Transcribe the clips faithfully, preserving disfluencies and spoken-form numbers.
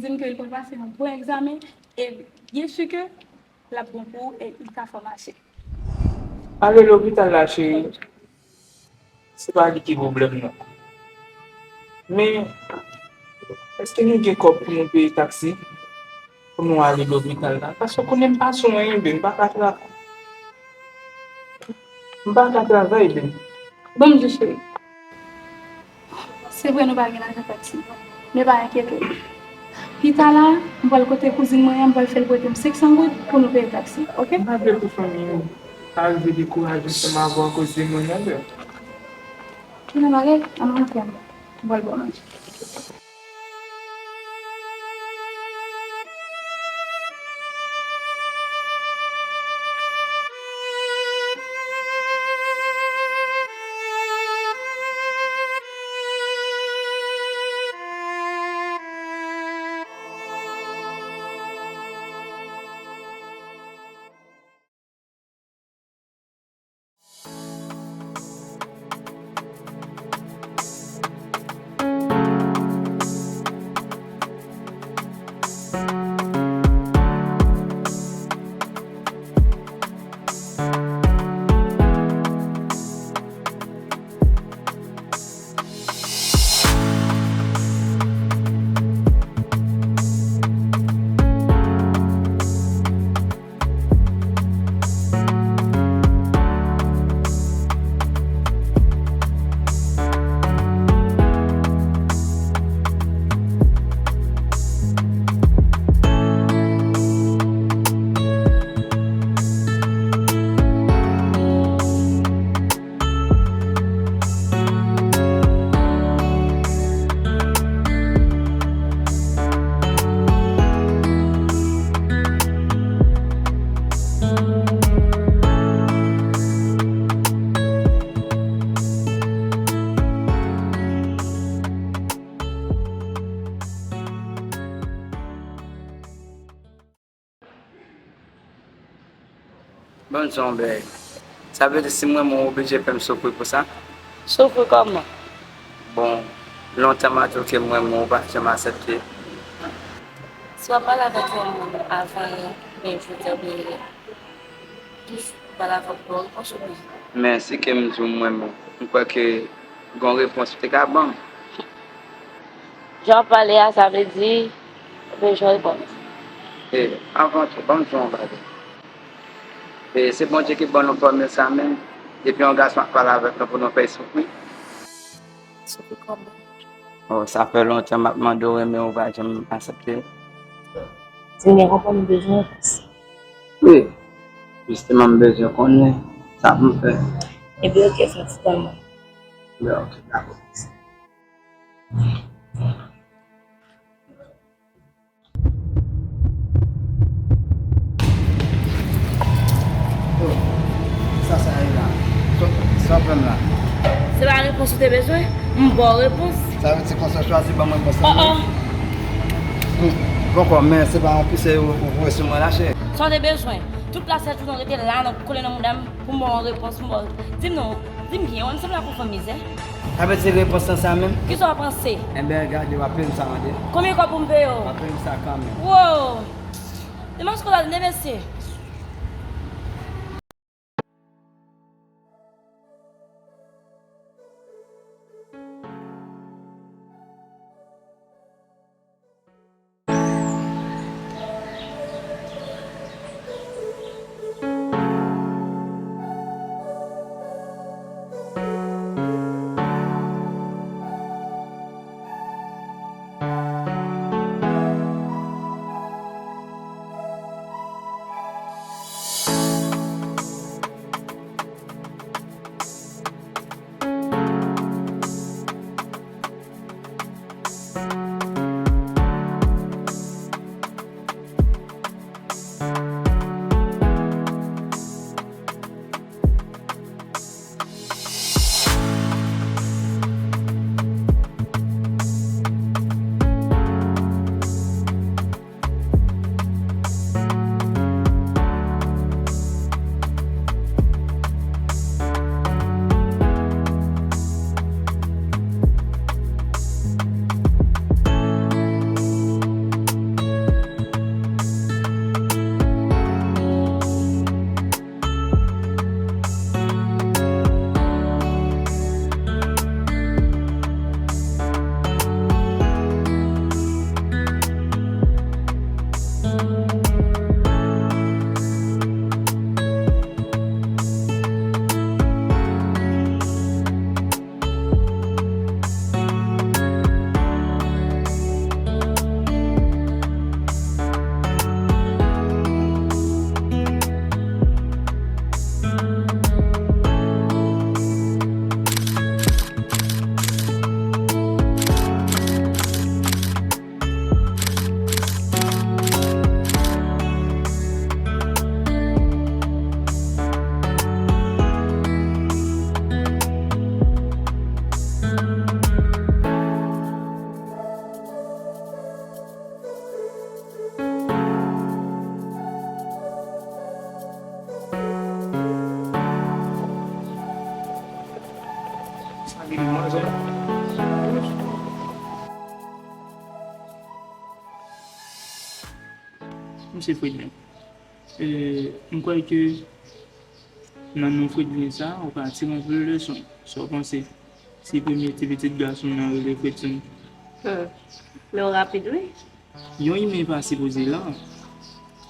Ke li pral pase yon bon egzamen, e byen si ke l ap bon pou ou e li ka fè w mache. Ale lopital la, cheri. Se pa li ki pwoblèm nan. Men, èske nou gen kòb pou nou peye taksi? Pou nou ale lopital la? Paske w konnen m pa sou anyen, bebe, m pa ka travay. M pa ka travay, bebe. Ban m di w, cheri. Se vre nou pa gen lajan taksi, men pa enkyete w. Pita la, m pral kote kouzin mwen an, m pral fè l prete m senk san goud pou nou peye taksi, oke? M pa vle pou fanmi w ta rive dekouraje ansanm avè w akoz de mwen non, bebe. Gen yon bagay, ann rantre anndan. M pral ba w manje. Ban m di w yon bagay. Sa vle di si m renmen w, w oblije fè m soufri pou sa? Soufri kòman? Bon, lontan m ap di w ke m renmen w, ou pa janm aksepte. Si w ap pale avèk yon moun avan yè, oubyen jodi a, oubyen yè, toujou pale avè l bò repons ou byen. Men si ke m di w m renmen w, m kwè ke gon repons ou te ka ban m. Jan w ap pale a, sa vle di ou bezwen repons. E, anvan tou, ban m di w yon bagay. E, se Bondye ki ban nou fòmil sa menm. Depi yon gason ap pale avèk nou pou nou fè l soufri. Soufri kòman? Oh, sa fè lontan m ap mande w renmen w, ou pa janm aksepte. Di m byen konprann ou bezwen repons. Wi. Jisteman, m bezwen konnen sa pou m fè. Ebyen, oke, fè ti tann mwen. Byen, oke, dakò. Sa, sa ye la? Sa, sa w fè m la? Se pa repons ou te bezwen? M ba w repons. Sa vle di konsa w chwazi ban mwen repons la? Oh, oh. Hmm, poko, men se pa yon pise ou, ou voye sou mwen la, cheri. Sa w te bezwen? Tout lasèt jounen w rete la, nan kole nan mouda m, pou m ba w yon repons, pou m ba w, di m non, di m byen, w wè m sanble ak yon fanm mizè? Sa vle di repons lan sa menm? Kisa w panse? Enben, gade, w ap peye m sa, tande? Konbyen kòb pou m peye w? W ap peye m sa kanmenm. Wo! Demanch kola tande, mesye. Misye Fredlin. E, m kwè ke nan non Fredlin sa, ou ka tire anpil leson. Sa w panse? Se premye ti pitit gason nan rele Fredson. Hmm. Men w rapid, wi. Yon imen pa sipoze lan.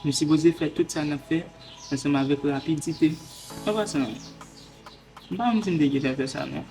Nou sipoze fè tout sa n ap fè ansanm avèk rapidite. An pasan, m pa konn si m te gentan fè sa, non.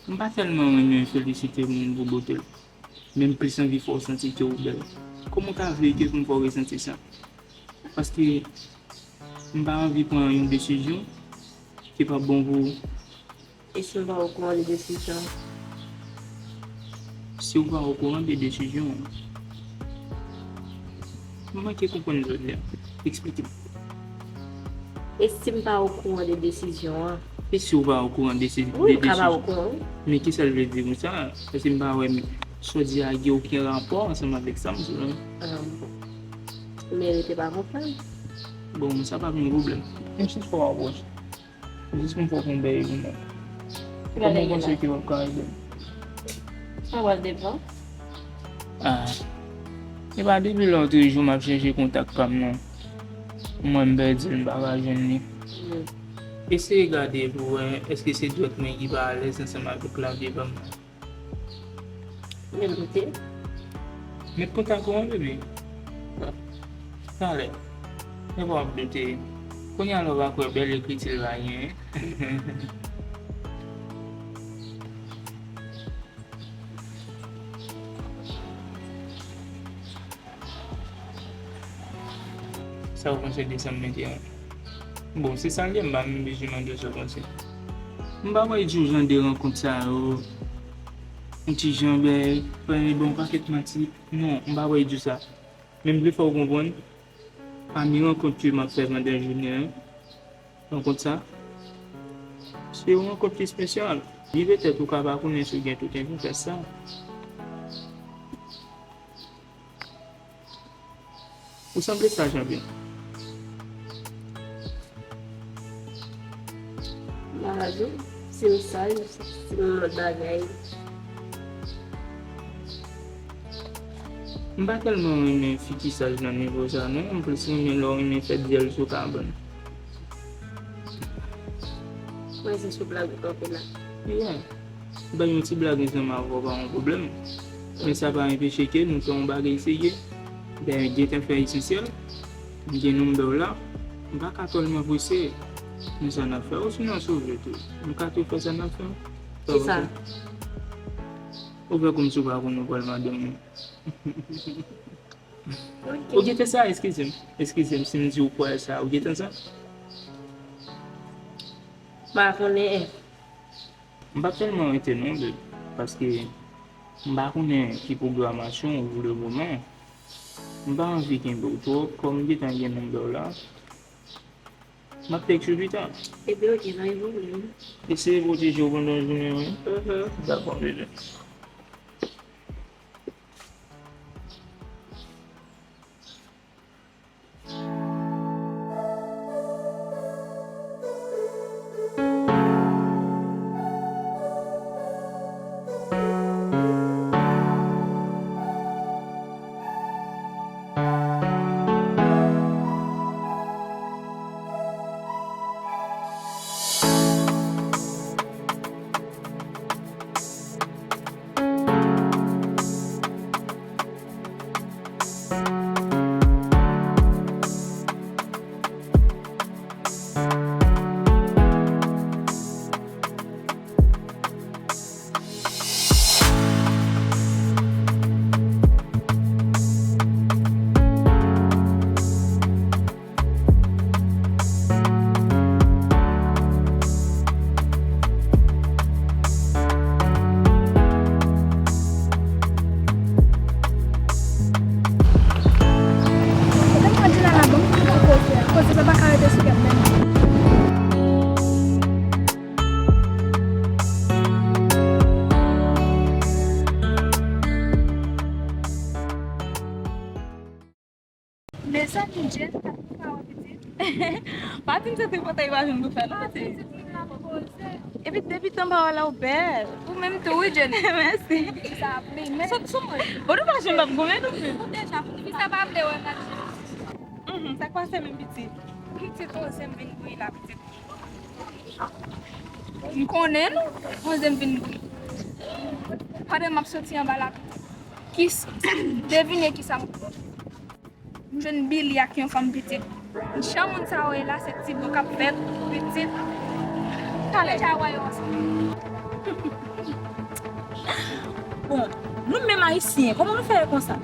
M pa tèlman renmen felisite moun pou bote l, men m plis anvi fè w santi ke w bèl. Kòman w ta vle ke pou m fè w resanti sa? Paske m pa anvi pran yon desizyon ki p ap bon pou ou. E si m pa okouran de desizyon an? Si w pa okouran de desizyon an, m manke konprann sa w di a. Eksplike m. E si m pa okouran de desizyon an? E si w pa okouran de, wi, de m ka pa desizyon? Okouran, wi. Men kisa l vle di pou sa? Paske m pa wè sa w di a gen okenn rapò ansanm avèk sa m di la. Ah, bon. Men rete pa konprann. Bon, sa pa vin pwoblèm. Menm si fò w apwoche. Jis pou m fè w fè yon bèy pou mwen. Kòman w panse ke w ap ka ede m? Sa pral devan. Ah. E pa depi lòtrejou m ap chèche kontak pa m nan. Mwen m pèdi l, m pa ka jwenn li. Hmm. Eseye gade pou wè èske se dwèt mwen ki pa alèz ansanm avèk klavye pa m nan. Men m doute. Met kontak ou an, bebe. Talè. Men pa w ap doute. Kounye a la w va kwè bèl ekriti l va gen. Sa w panse de sa m mete an? Bon, se sa l ye, m pa menm bezwen mande w sa w panse. M pa wè di w jan de rankont sa yo. Yon ti jan bèy, fè bon pakèt manti. Non, m pa wè di w sa. Men m vle fè w konprann, pami rankont ke m ap fè pandan jounen an, rankont sa, se yon rankont ki espesyal. Li petèt ou ka pa konnen si w gen tout envite sa. Ou sanble saj anpil. M pa ka di w si m saj, si m lòt bagay. M pa tèlman renmen fi ki saj nan nivo sa non, m plis renmen lè w renmen fè dyèl sou kabann. Mwen se sou blag ou kanpe la. Yeah. Bay yon ti blag ansanm avè w pa yon pwoblèm. Men sa pa enpeche ke nou fè yon bagay serye. Dayè, gentan fè esansyèl. M gen nonbè w la. M pa ka tèlman prese. Men sa n ap fè, ou sinon si w vle tou, nou ka tou fè sa n ap fè. Kisa? Ou fè kòmsi w pa konn ou pral madanm mwen. Ok. Ou gentan sa, eskize m. Eskize m si m di w kwè sa. Ou gentan sa? M pa konnen. M pa tèlman rete non, babe, paske m pa konnen ki pwogramasyon ou pou le moman. M pa anvi kenbe w twòp, kòm m gentan gen nonbè w la. M ap tèks ou pita. Ebyen, ok, pa gen pwoblèm. Eseye pwoteje w pandan jounen an, wi. Mhm. Dakò, bebe. Ou konprann di la la bank pou koze a. Koze sa pa ka rete sou kè m menm. Mezanmi, Jess, pa gen pawòl pitit. Pa di m se tripotay pa jwenn pou fè non, pitit. Epi depi tan pawòl la ou bèl. Ou menm tou wi, Jenny. Mèsi. Sa ap li men. Sot sou mwen. Bon, nou pa janm ap goumen nou menm. Ou deja fi sa pa vle wè m la. Mhm, sa k pase menm pitit? Pitit, Oze m vin gouye la pitit. M konnen nou, Oze m vin gouye. Pandan m ap soti anba la pitit. Kis, devine kisa m M jwenn Billy ak yon fanm pitit. Jan moun sa yo ye la, se ti bò k ap fèt, pitit. Talè. Deja wè yo ansanm. Bon, nou menm Ayisyen, kòman nou fè konsa?